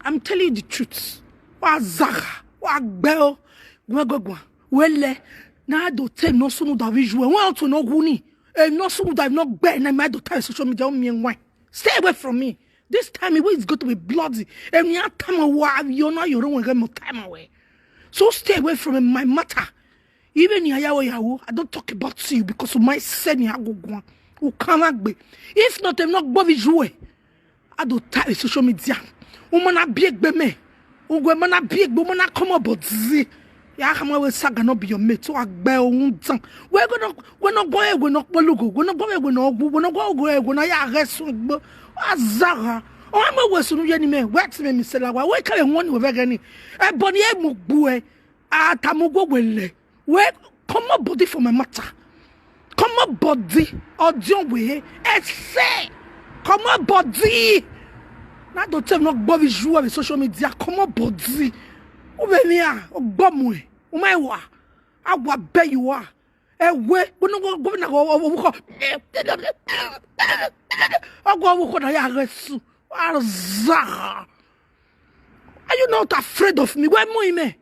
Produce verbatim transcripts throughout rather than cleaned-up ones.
I'm telling you the truth. Wa zaga, wa gbeo, gwa gwa gwa. Wele, na do te no sunu da visual. Wa to no guni. E no sunu da no gbe na my do tie social media on me and why. Stay away from me. This time it is going to be bloody. And ya time wa you know you don't want to time away. So stay away from my matter. Even yawo yawo, I don't talk about you because of my send ya go gwa. U come back. If not, I'm not going to. I don't tie social media. Woman a big be me. Ugwe mana big be woman a come up but zi. Ya kama we saga no be your mate. So agbe ohun tan. We go no we no go e we no polugo. We no go e we no gbu. We no go go e we no ya resu gbo. Azara. O ma we sunu ye ni me. We ti me mi se la wa. We ka e won we vege ni. E bo ni e mu gbu e. Atamu go we le. We comot body for my matter. Comot body. Audio we. E say. Comot body. Na do tell no gbo visual with social media. Comot body. U be mi a. Ogbo mu e. U ma e wa. Awa be you are. E we. We no go go na go. Ogo wuko na ya resu. Azara. Are you not afraid of me? Where mo ime?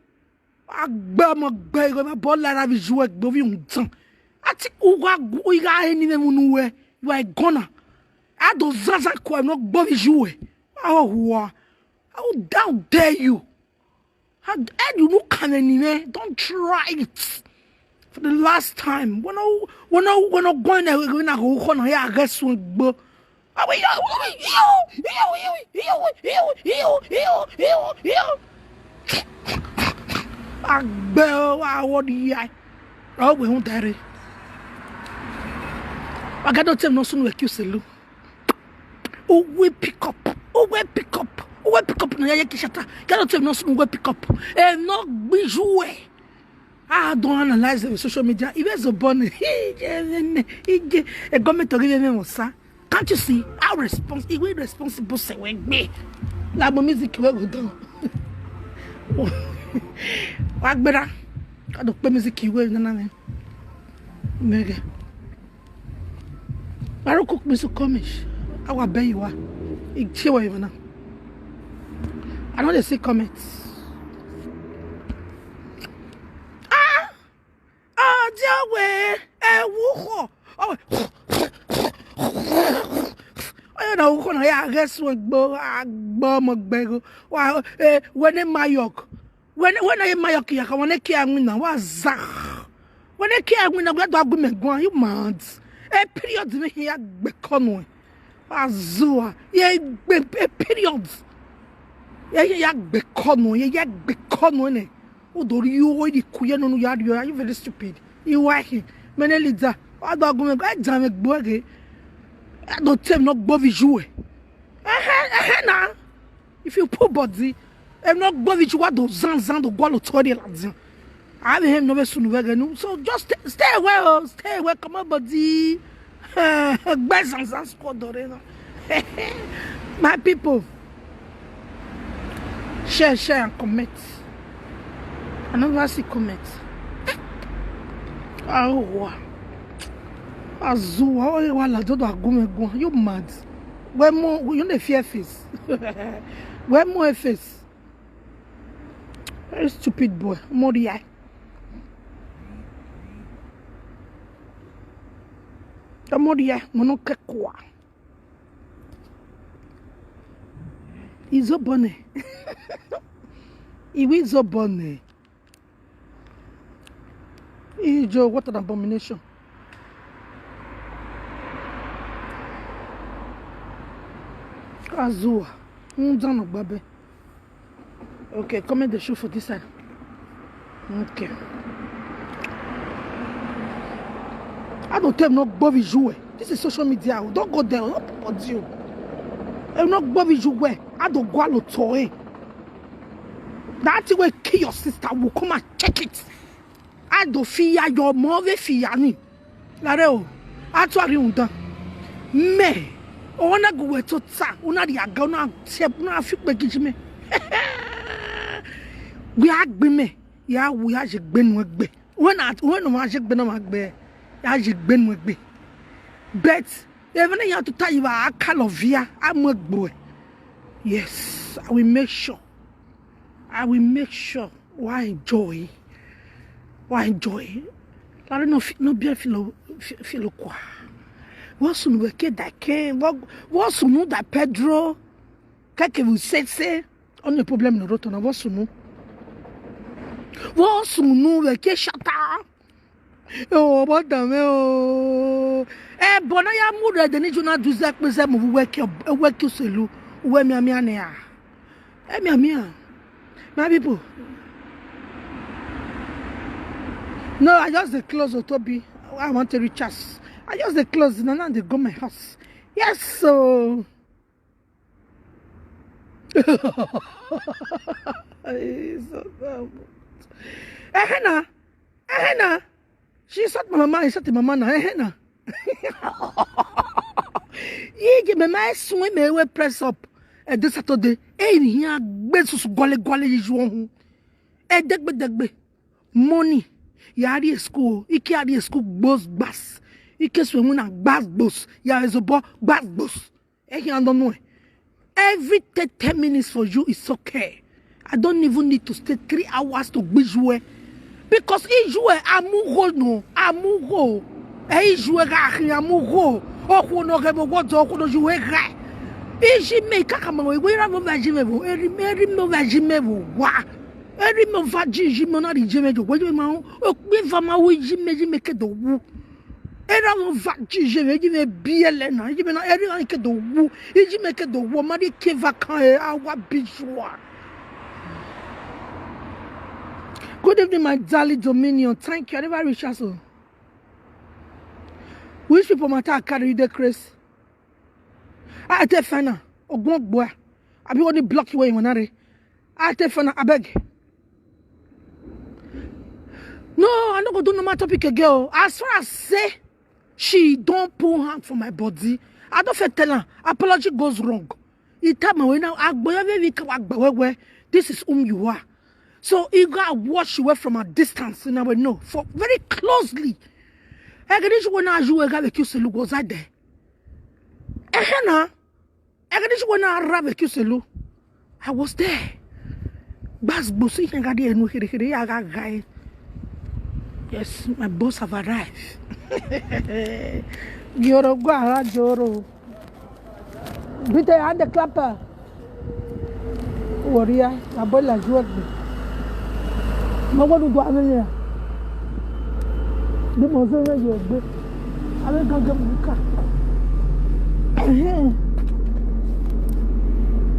Agba mo gbe go ma bol la vi ju e gbo vi un tan. Ati u wa gu ya eni me munu we. You are a gunner. I don't zaza ko no gbo vi ju e. Oh wa. How dare you? How dare you look at anywhere? Don't try it. For the last time. When I when I when I go in there, when I go on here, I guess we go. Awe yo, yo, yo, yo, yo, yo, yo, yo, yo, yo, yo, yo. Agbe wa wo di ya. Oh, we won't dare. I got no tell no soon like you say, look. Uwe pick up. Uwe pick up. Uwe pick up na ya kishata. Got no tell no soon uwe pick up. E no gbiju e. I don't analyze the social media. If it's a bonnet, he get a government to give me, sir. Can't you see how responsible, responsible say we be? La mo music we go down. Wagbera. I don't play music we na na me. Mege. I don't cook me so komish. How I bet you are. It chill even now. I know they see comments. Ah! Oh, dear way. Eh, wuho. Oh, oh, you know, wuho, ya guess what, bo, ah, bo, mo, bego. Wa, eh, when in my york. When, when I in my york, ya, when I can't win, wa, zah. When I can't win, I'm going to go, you mad. A period, me here, bekono. Azua. Yeah, a period. Yeah, yeah, yeah, bekono. Yeah, yeah, bekono, ne. Odori you, oh, the kuya, no, no, ya, you are very stupid. You are here. Many leader. Wa do agume go e jan me gbo ge. I don't tell no gbo visual. Eh eh eh na. If you put body, e no gbo visual wa do zan zan do gwa lo to de la zan. I have him no be sunu we ge nu. So just stay, stay away, oh, stay away, come on body. Gbe zan zan squad do re na. My people, share, share and comment. I never see comment. Ah, wa. Azua, oh, wa la do do agume gun. You mad? Where more? You no fear face. Where more face? Very stupid boy. Mori ai. Mori ai. Mo no kekwa. Izobone. Iwe izobone. Ijo, what an abomination. Azua. Nzano gbabe. Okay, comment the show for this side. Okay. I don't tell no gbovi you. This is social media. Don't go there. Don't put you. I no gbovi you. I don't go out to it. That thing will kill your sister. Will come and check it. I don't fear your mother fear me. Lare o. Atuari undan. Me. Ona guwe to ta. Una di aga una tie una fi pe kiji me. We agbe me. Ya we ya je gbenu egbe. When at when wa je gbenu ma gbe. Ya je gbenu egbe. But even ya to ta iwa akalovia amegbo. Yes. I will make sure. I will make sure. Why enjoy? Why enjoy? Lari no fi- no be filo fi- filo kwa. Wosunu weke da ke. Wosunu da Pedro. Kake bu sese. On the problem no roto na wosunu. Wosunu weke shata. Oh, what the hell? Eh, bona ya mu re de ni juna du ze pe ze mu weke weke selu. Uwe mi ami ane ya. Eh, mi ami ya. My people. No, I just dey close Otobi. I want to reach us. I just dey close. Now, now they go my house. Yes, so. Ehena. Ehena. She shot my mama. She shot my mama now. Ehena. Ige me my swim me we press up. Eh, this Saturday. Eh, in here gbe susu gole gole yi ju ohun. Eh, degbe degbe. Money. Ya ri school. Ike ari school gbos gbas. Ike so mu na gbas gbos. Ya ezobo gbas gbos. Eh, you don't know. Every ten, ten minutes for you is okay. I don't even need to stay three hours to gbijue. Because ijue amugo no, amugo. Eh, ijue ga amugo. Oku no ge mo godo, oku no jue ga. Iji me kaka mo we ra mo va jime bo. Eri eri mo va jime bo. Wa. Eri mo va ji ji mo na ri jime jo. We ma o pe va ma we jime jime ke do wu. Era mo va ji jime jime biele na. Jime na eri an ke do wu. Jime ke do wu ma ri ke va kan e awa bijua. Good evening, my darling Dominion. Thank you. I never reach us. Which people matter carry you the Chris? I tell fana. Ogun ogbo. I be only block you when you wanna. I tell fana. I beg. No, I no go do normal topic again. As far as say she don't pull hand for my body, I don't feel tell her apology goes wrong. He tell me when now I go every week. This is whom you are. So you gotta watch you from a distance. And I will know for very closely. I get this one as you got the Q C look was I there? Eh, na. I get this one around the Q C look. I was there. Bas busi yang got the enu hiri hiri aga guy. Yes, my boss have arrived. Gioro gwa joro. Bite and the clapper. Warrior, my boy la juat me. No one do anything. The most of you be. I will go get my car.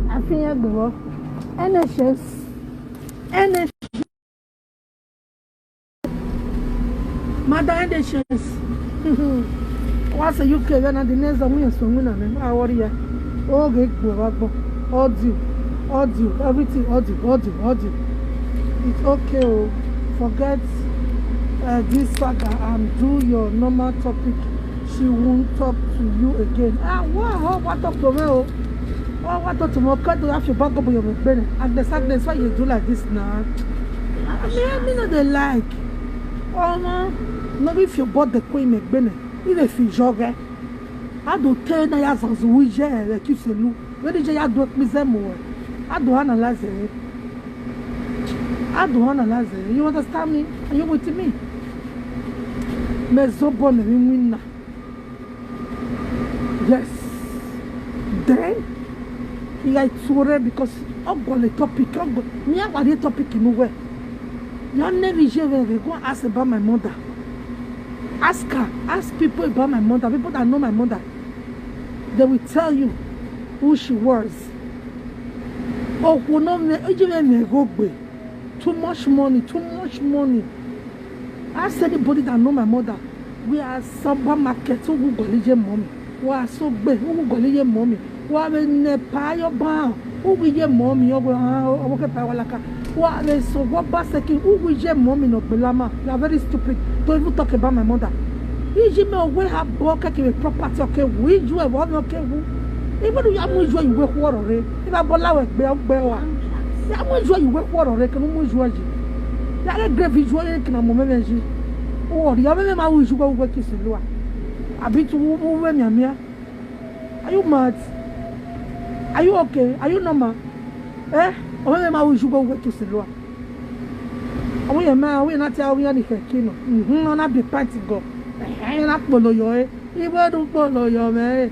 I think I go. N H S. N H S. Mother N H S. What's the U K? When the next one we are swimming on him. How are you? Okay, go, go, go. Audio, audio, everything, audio, audio, audio. It's okay. Oh. Forget uh, this saga and do your normal topic. She won't talk to you again. Ah, wow, what talk to me? Oh, what talk to me? Cut to have your back up your bene. And the sadness why you do like this now. I mean, I mean, they like. Oh, man. No, if you bought the queen, make bene. If they feel jogger. I don't tell na ya zanzu wije like you say no. Where did you do it, Mister Moore? I don't analyze it. I don't analyze it. You understand me? Are you with me? Me zo born me win na. Yes. Then he like to because I got the topic. I got me I got the topic in way. Your name is Jeve. Go and ask about my mother. Ask her. Ask people about my mother. People that know my mother, they will tell you who she was. Oh, who know me? Jeve me go gbe. Too much money, too much money. Ask anybody that know my mother. We are supermarket, who go leje mommy. We are so big, who go leje mommy. We are in the pile of bound. Who will ye mommy? You go, ah, oh, okay, power like a. We are so what basket, who will ye mommy? No, Belama. You are very stupid. Don't even talk about my mother. Iji me owe ha bo ke ke property oke wu iju e wo mi oke wu. Ibo du ya mu iju e iwe ku oro re. Iba bo la we gbe ogbe wa. Ya mu iju e iwe ku oro re ke mu iju e ji. Ya le grave iju e ke na mo me me ji. O ri ya me me ma wu iju ko wu ki si lu a. Abi tu wu wu we mi amia. Are you mad? Are you okay? Are you normal? Eh, omo ye ma wu ju go we to silwa. Omo ye ma we na ti a we ni ke kino. Mhm, na be party go. Eh, na polo yo eh. Ibo du polo yo me.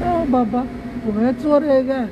Oh baba, o me to re ga.